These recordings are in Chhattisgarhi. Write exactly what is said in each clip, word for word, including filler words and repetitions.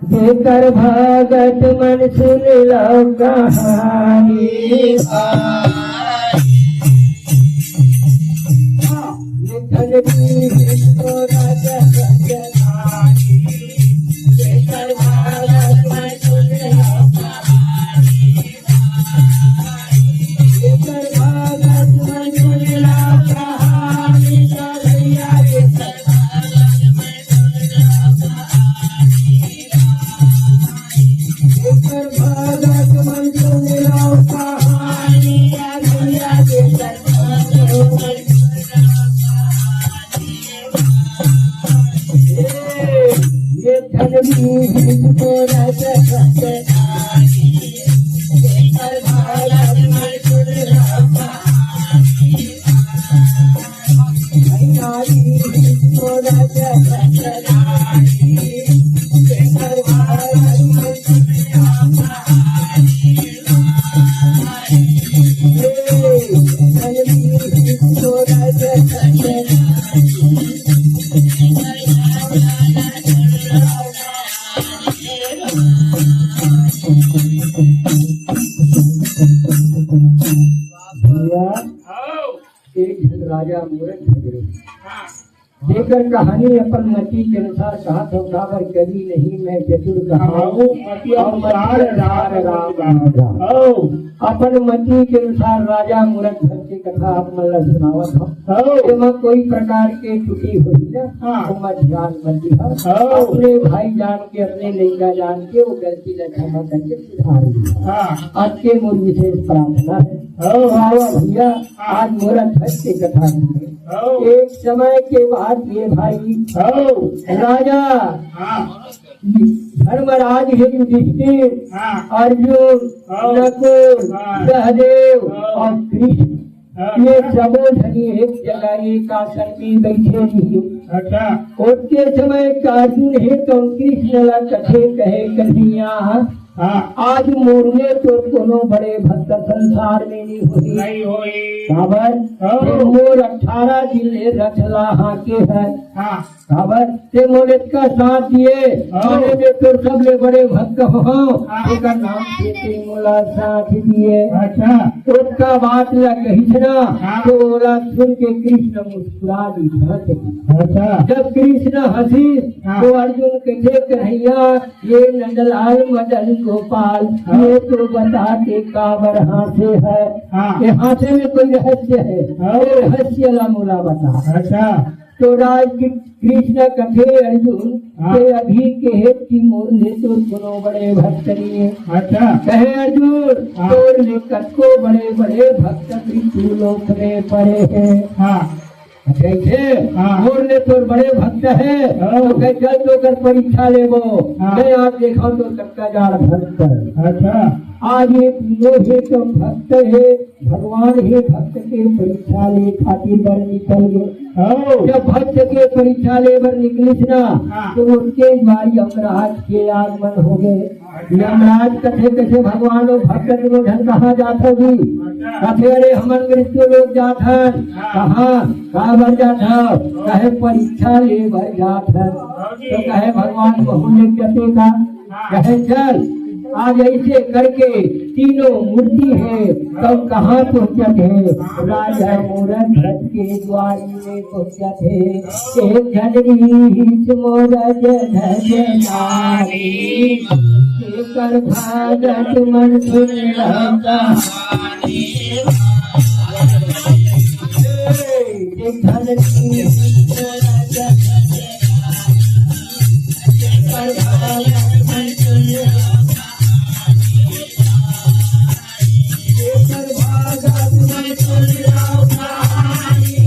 जेकर भगत मन सुन लो कहानी। हाँ, ये धन की तो राजा राजधानी। जेकर भगत मन सुन लो कहानी। भैया, एक झन राजा मूरत भजरे, जेकर कहानी अपन मति के अनुसार कहत हो, काबर कवि नहीं मैं चतुर कहाऊं, अउ मति अनुसार राम राम। अपन मति के अनुसार राजा मूरत भजरे कथा आप मन ला सुनावत हो। हाँ। एमा कोई प्रकार के त्रुटि होही ना, हाँ। ओमा ध्यान मत दिहा। हाँ। अपने भाई जान के, अपने लइका जान के वो गलती ला क्षमा करके सुधार लिहा। हाँ। आज के मोर विशेष प्रार्थना है। हाँ। बाबा भैया, हाँ। आज मोर भक्त के कथा सुने। हाँ। एक समय के बात ये भाई, हाँ। राजा हाँ। धर्मराज हे युधिष्ठिर, हाँ। अर्जुन, हाँ। नकुल, हाँ। सहदेव हाँ। अउ कृष्ण, हाँ। ये सबो झनी एक जगह एक आसन में बइठे रिहिन। अच्छा। ओतके समय अर्जुन हे तो कृष्ण ला कथे कहे, कन्हैया, हाँ। आज मोर ले तो कोनो बड़े भक्त संसार में नहीं होही। नहीं होही। काबर? हाँ। मोर अठारह दिन ले रथ ला हांके हे। हाँ। काबर ते मोर इतना साथ दिए, हाँ। अरे मैं तोर सबले बड़े भक्त हूँ, हाँ। तेकर नाम से ते मोला साथ दिए। अच्छा। ओतका बात ला कहिस ना, हाँ। तो ओला सुन के कृष्ण मुस्कुरा दिस। अच्छा। जब कृष्ण हंसिस, हाँ। तो अर्जुन कथे, कन्हैया, ये नंदलाल मदन गोपाल, हाँ। ये तो बता दे काबर हांसे हे। हाँ। ये हांसे में कोई रहस्य हे? हाँ। ये रहस्य ला मोला बता। अच्छा। तो राज कृष्ण कथे, अर्जुन, हाँ। ते अभी कहे कि मोर ले तो कोनो बड़े भक्त नहीं हे। अच्छा। कहे अर्जुन, हाँ। तोर ले कतको बड़े बड़े भक्त भी तू लोक में पड़े हे। हाँ। कथे, हाँ। मोर ले तोर बड़े भक्त हे, हाँ। तो कहे, चल तो कर परीक्षा लेबो। हाँ। मैं आज देखा तो कतका जाड़ भक्त। अच्छा। आज ये तीनों हे तो भक्त हे, भगवान हे भक्त के परीक्षा ले खातिर बर निकल गे। हाँ। जब भक्त के परीक्षा ले बर निकलिस ना, हाँ। तो ओतके बारी यमराज के आगमन हो गे। यमराज कथे, कथे भगवान अउ भक्त तीनों झन कहाँ जात हो जी? कथे, अरे हमन मृत्यु लोक जात हन। हाँ। कहाँ? काबर जात हो? कहे परीक्षा ले बर जात हन। तो कहे भगवान वहू ले जते का? कहे चल, आज ऐसे करके तीनों मूर्ति हे, तब कहाँ पहुँचत हे? राजा मूरत भजरे के द्वारी में पहुँचत हे। एक झन रीस मोर जन नारी, जेकर भगत मन सुन लो कहानी। एक झन रीस मोर जन नारी, जेकर भगत मन सुन लो कहानी।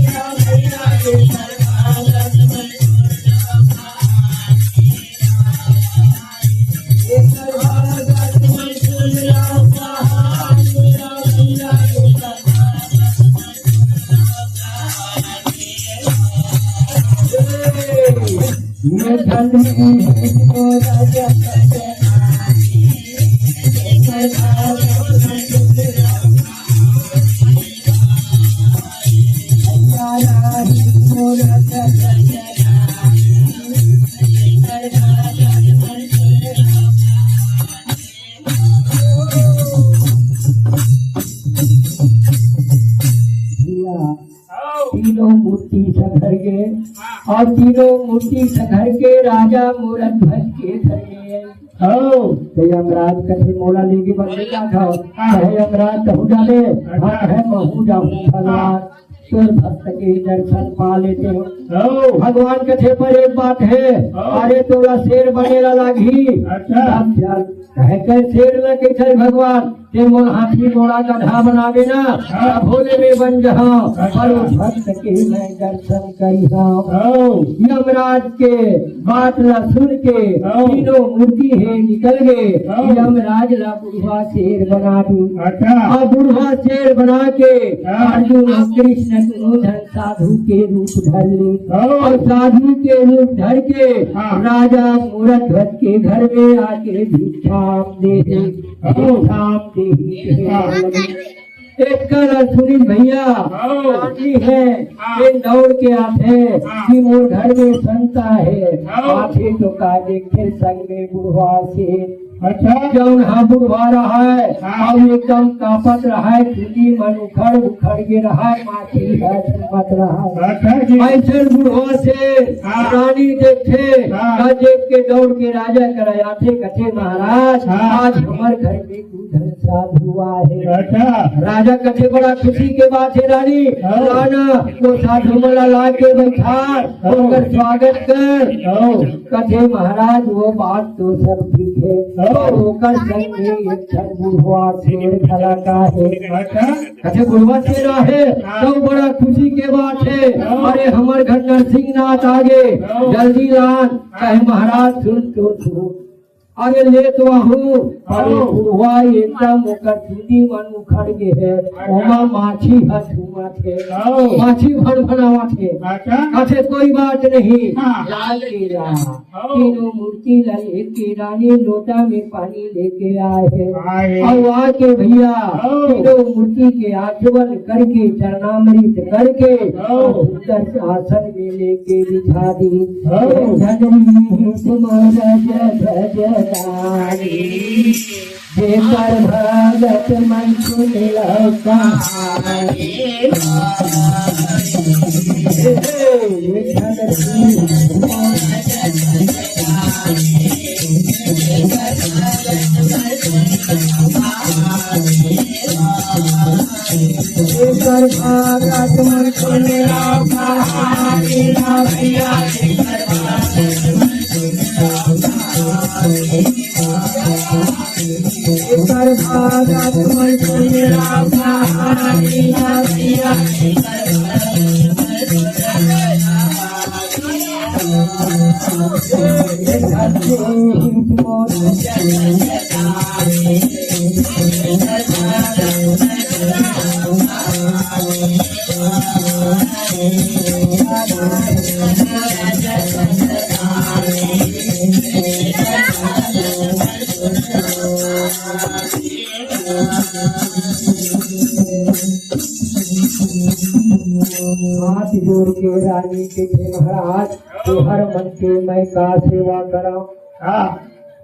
अउ तीनों मूर्ति संघर के राजा मोर ध्वज के धर में। हव। त यमराज कथे मोला लेगे बर नइ जात हव। हाँ। कहे यमराज तहूँ जाबे, अच्छा। हम कहे महूँ जाहूँ भगवान। हाँ। तोर भक्त के दर्शन पा लेतेंव। हव। भगवान कथे पर एक बात हे, हाँ। अरे तोला शेर बने ला लागही। अच्छा। तब जा कहे कहे शेर ला कइसे भगवान, ते मोर हाथी घोड़ा गधा बनाबे ना, हाँ। त भोले में बन जहाँ, अच्छा। पर ओ भक्त के मैं दर्शन करिहँव। हव। यमराज के बात ला सुन के हाँ। तीनों मूर्ति हे निकल गे। हाँ। यमराज ला बुढ़वा शेर बना दू। अच्छा। अउ बुढ़वा शेर बना के हाँ। अर्जुन अउ कृष्ण दूनों झन साधु के रूप धर ले। हाँ। अउ साधु के रूप धर के हाँ। राजा मोर ध्वज के घर में आके भिक्षा दे दे, हाँ। भिक्षा दे दे। हाँ। एकर सुनील भैया, हाँ। आदमी हे, हाँ। ये दौड़ के आथे हाँ। कि मोर घर में संता हे, हाँ। आथे तो का देखथे संग में बुढ़वा शेर। अच्छा। जौन हा बुढ़वा रहय, हाँ। अउ एकदम कांपत रहय, चुंदी मन उखड़ उखड़ गे रहय, माटी ह झूमत रहय। अच्छा जी। अइसन बुढ़वा शेर हाँ। रानी देखथे, हाँ। त देख के दौड़ के राजा करा आथे, कथे महाराज, हाँ। आज हमर घर में दू झन साधु आए हे। अच्छा। राजा कथे बड़ा खुशी के बात हे रानी, हाँ। लाना ओ साधु मन ला ला के बइठा, हाँ। ओकर स्वागत कर। हाँ। कथे महाराज ओ बात तो सब ठीक हे, हाँ। पर ओकर संग में एक झन बुढ़वा शेर घला का हे। अच्छा। कथे बुढ़वा शेर आहे, हाँ। त बड़ा खुशी के बात हे। हाँ। अरे हमर घर नरसिंहनाथ आगे, हाँ। जल्दी लान। कहे महाराज सुन तो सुन, अरे ले तो आहूँ, अरे हाँ। बुढ़वा एकदम ओकर चुंदी मन उखड़ गे हे, अच्छा। ओमा माछी ह झूमत हे, हाँ। माछी भनभनावत हे। अच्छा। कथे कोई बात नहीं, हाँ। लाल के ला। हाँ। तीनों मूर्ति ला लेके रानी लोटा में पानी लेके आए हे। आए। अउ आके भैया हाँ। तीनों मूर्ति के आचमन करके चरणामृत करके हाँ। अउ सुंदर से आसन में लेके बिठा दी। हाँ। हे धननी तुम्हारा जय भजनारी, जेकर भगत मन सुन लो कहानी। हे धननी हाथ जोड़ के रानी कथे महाराज, तोहर मन के मैं का सेवा करँव? हाँ।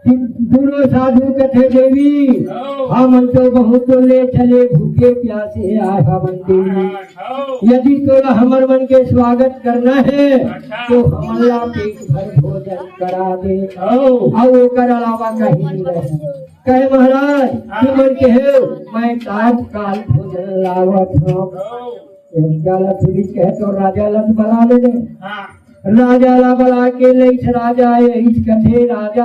दूनों साधु कथे देवी, हाँ। हमन तो बहुत ले चले भूखे प्यासे आए हमन देवी। हाँ। यदि तोला हमर मन के स्वागत करना हे, अच्छा। तो हमन ला पेट भर भोजन करा दे। हाँ। अउ ओकर अलावा कहीं नहीं रहे। कहे महाराज, हाँ। तुमन केहेव, मैं तत्काल भोजन लावत हँव। हाँ। एक गाला सुनील कहे तो राजा ला बला ले ले। हाँ। राजा ला बला के लइस राजा, यही कथे राजा,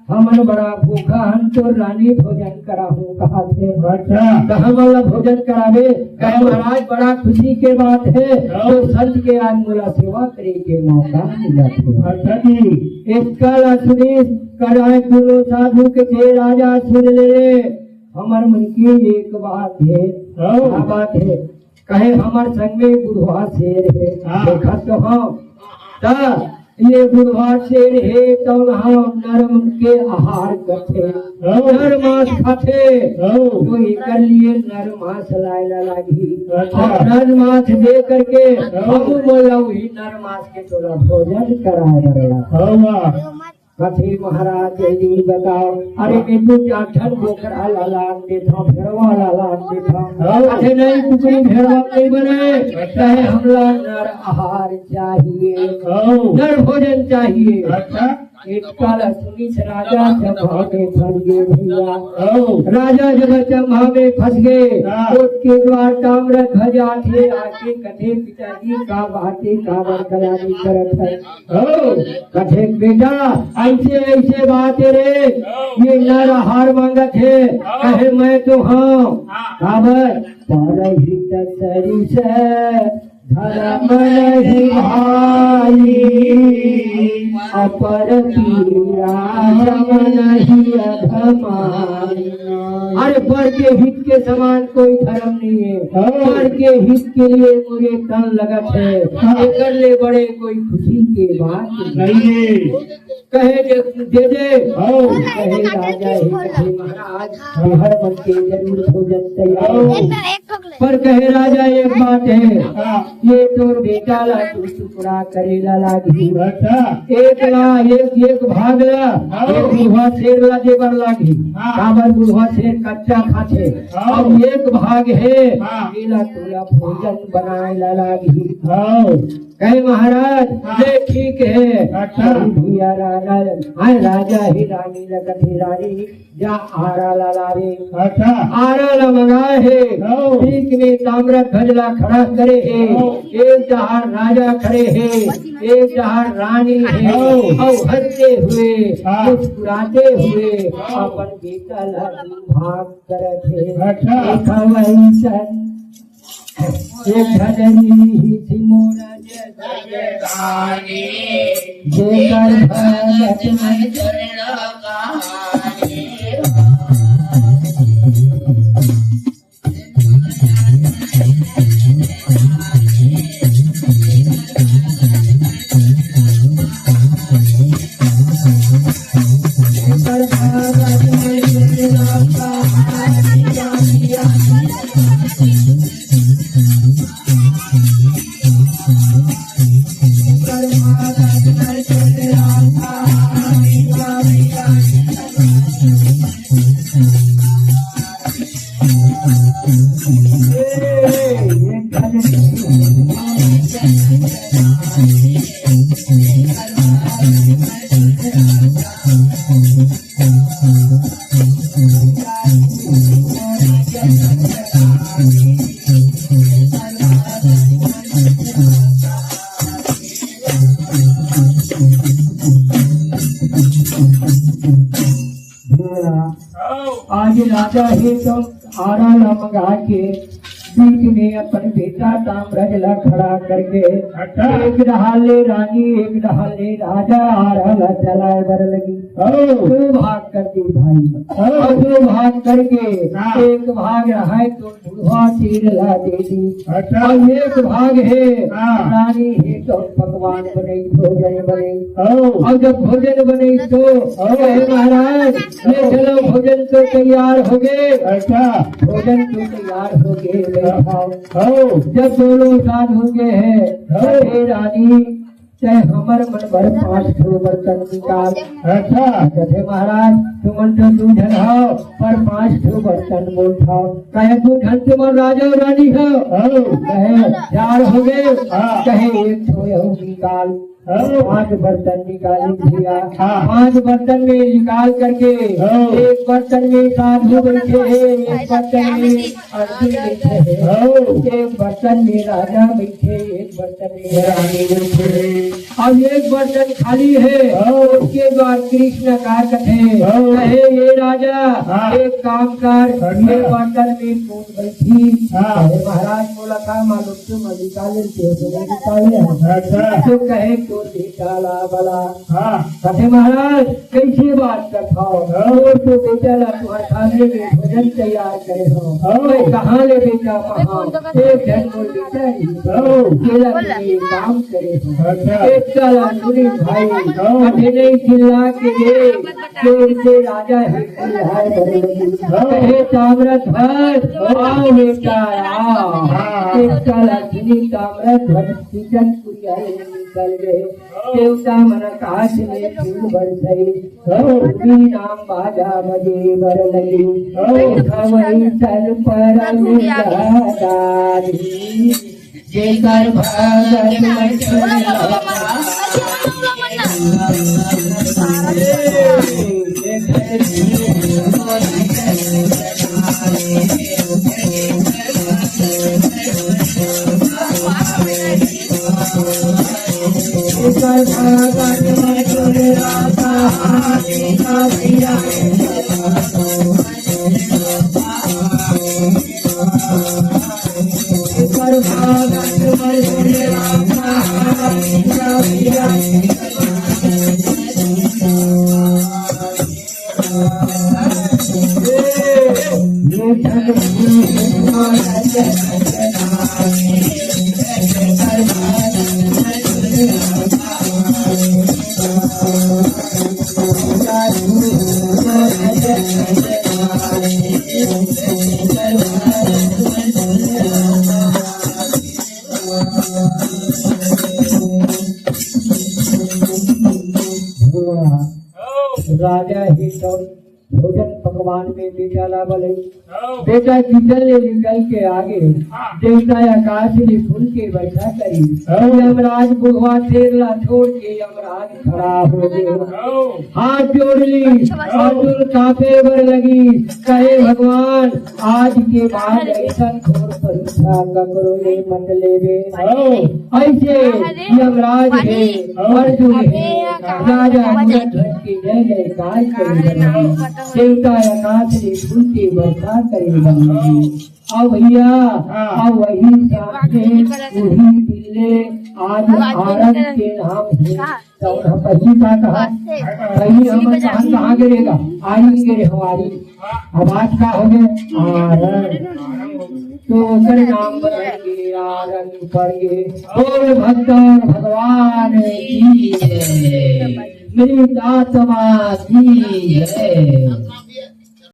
हमन बड़ा भूखा हन, तो रानी भोजन कराहूँ कहाथे। अच्छा। त हमन ला भोजन कराबे, कहे हाँ। महाराज बड़ा खुशी के बात हे, हाँ। तो संत के आज मोला सेवा करे के मौका मिलत हे। अच्छा जी। एक गाला सुनील कराए दूनों साधु कथे राजा सुन ले, हमर मन के एक बात हे, हाँ। का बात हे? कहे हमर संग में बुढ़वा शेर हे, हाँ। देखत तो हँव। त ये बुढ़वा शेर हे, त हम नर मन के आहार करथे। हाँ। नर मांस खाथे। हाँ। तो एकर लिए नर मांस लाए ला लागही। अच्छा। अउ नर मांस दे करके हाँ। हम मोला उही नर मांस के तोला भोजन कराए बर लागही। हाँ, वाह। कथे महाराज, जल्दी बताओ। अरे, मैं तो चार ठन बोकरा ला लान देथव, भेड़वा ला लान देथव। हाँ। कथे, नहीं, कुकरी भेड़वा नहीं बने, कहे हमला नर आहार चाहिए, हाँ। नर भोजन चाहिए। अच्छा। एतका ला सुनिस राजा, चंभा में फंस गे भैया। हाँ। राजा जब चंभा में फंस गे, हाँ। ओतके बाद ताम्रध्वज आथे, आके कथे, पिताजी, का बात हे, काबर कलानी करत हे? हो। कथे, बेटा, अइसे, अइसे बात हे रे, ये नर आहार मांगत हे। हो। कहे, मैं तो हंव। हाँ। काबर? परहित सरिस धरम नहीं भाई, अपर पीरा सम नहीं अधमाई। अरे, पर के हित के समान कोई धर्म नहीं है। हाँ। पर के हित के लिए मोरे तन लगत है। हाँ। एकर ले बड़े कोई खुशी के बात नहीं। नहीं। कहे दे, दे दे। हाँ। कहे राजा हे, कथे महाराज, हाँ। तुहर मन के जरूर भोजन तैयार हो। हाँ। पर कहे राजा, एक बात है, हाँ। ये तोर बेटा ला तू टुकड़ा करे ला लागही। अच्छा। एक ला, एक, एक भाग ला, हाँ। एक बुढ़वा शेर ला देबर लागही। हाँ। काबर बुढ़वा शेर कच्चा खाथे। हाँ। अब एक भाग हे, हाँ। एला तोला भोजन बनाए ला लागही। हाँ। कहे महाराज, हाँ। ये ठीक है। अच्छा। भैया राजा, हाय राजा हे रानी लगत हे रानी, जा आरा ला लावे। अच्छा। आरा ला मंगाए हे। हाँ। बीच में ताम्रध्वज ला खड़ा करे हे। हाँ। एक डहार राजा खड़े हे, एक डहार रानी हे। हाँ। अउ हंसते हुए, हाँ। मुस्कुराते हुए हाँ। अपन बेटा ला भाग करत हे। अच्छा। देखा वही सन एक झन रिहिस मोर जगदानी, जेकर भगत मैं चरण कहानी। आज राजा हे तो आरा ला मंगा के बीच में अपन बेटा ताम्रज ला खड़ा करके अच्छा। एक डहार ले रानी, एक डहार ले राजा आरा ला चलाए बर लगी। हाँ। दो भाग कर दी भाई। हाँ। अउ दो भाग करके हाँ। एक भाग रहय तो बुढ़वा शेर ला दे दी। अच्छा। अउ एक भाग हे, हाँ। रानी हे तो पकवान बनई, भोजन बनई। हाँ। अउ जब भोजन बनई तो हाँ। कहे महाराज, ले चलो, भोजन तो तैयार होगे। अच्छा। भोजन तो तैयार होगे, बैठाओ। हाँ। जब दोनों साधु गे हे, हाँ। हे रानी, तैं हमर मन बर पांच ठो बर्तन निकाल। अच्छा। कथे महाराज, तुमन तो दू झन हव, पर पांच ठो बर्तन मोर हव। कहे, दू झन तुमन राजा अउ रानी हव। हाँ। कहे, चार होगे। हाँ। कहे, एक ठो अउ निकाल। हाँ। पांच बर्तन निकालिस भैया। हाँ। पांच बर्तन में निकाल करके हाँ। एक बर्तन में साधु बैठे हे, एक बर्तन में अर्जुन बैठे हे। हाँ। एक बर्तन में राजा बैठे, एक बर्तन में रानी बैठे। अब एक बर्तन खाली हे, हाँ। ओतके बाद कृष्ण का कथे, हाँ। कहे, ये राजा, हाँ। एक काम कर, अच्छा। ये बर्तन में कौन बैठी? हाँ। कहे, महाराज, मोला का मालूम, तुम निकाले थे, तुम निकाले हो। अच्छा। तो कहे, तोर बेटा ला बला। हाँ। कथे, महाराज, कइसे बात करत हव? हाँ। मोर तो बेटा ला तुंहर सामने में भोजन तैयार करे हव। हाँ। मैं कहाँ ले बेटा पाहूं? एक झन मोर बेटा ही। हाँ। तेला के लिए काम करे हव। अच्छा। एक कला सुनी भाई, हाँ। कथे नहीं चिल्ला के गे, शेर के राजा ही चिल्लाए बड़े लगी। हाँ। कहे ताम्रध्वज, आओ बेटा, आओ। हाँ। एक कला सुनी ताम्रध्वज, सीजन कुरिया निकल गए। देवता मन आकाश में फूल बरसई, धरती नाम बाजा बजे बर लगी। हवई चल परम दानी, जेकर भगत मन राजा हे सब भोजन पकवान में बेटा ला बलई। बेटा किचन ले निकल के आगे, देवता आकाश ले फूल के बरसा करी। यमराज बुढ़वा शेर ला छोड़ के यमराज खड़ा हो गे, हाथ जोड़ ली, अर्जुन कांपे बर लगी, कहे, भगवान, आज के बाद ऐसन घोर परीक्षा ककरो ले मत लेबे। ऐसे यमराज हे, अर्जुन हे, राजा हनुमंत के जय जयकार करे लगी। देवता आकाश ले फूल के बरसा करे लगी। अब भैया, अब वही साथ में वही दिन ले आज आरत के नाम हे। तो हम पहली का कहा, पहली हम कहाँ, कहाँ गिरेगा? आरत गिरे हमारी। अब आज का हो गए? आरत। तो ओकर नाम पर गिरे, आरत पर गिरे। बोल भक्त भगवान की जय, मृत आत्मा की जय।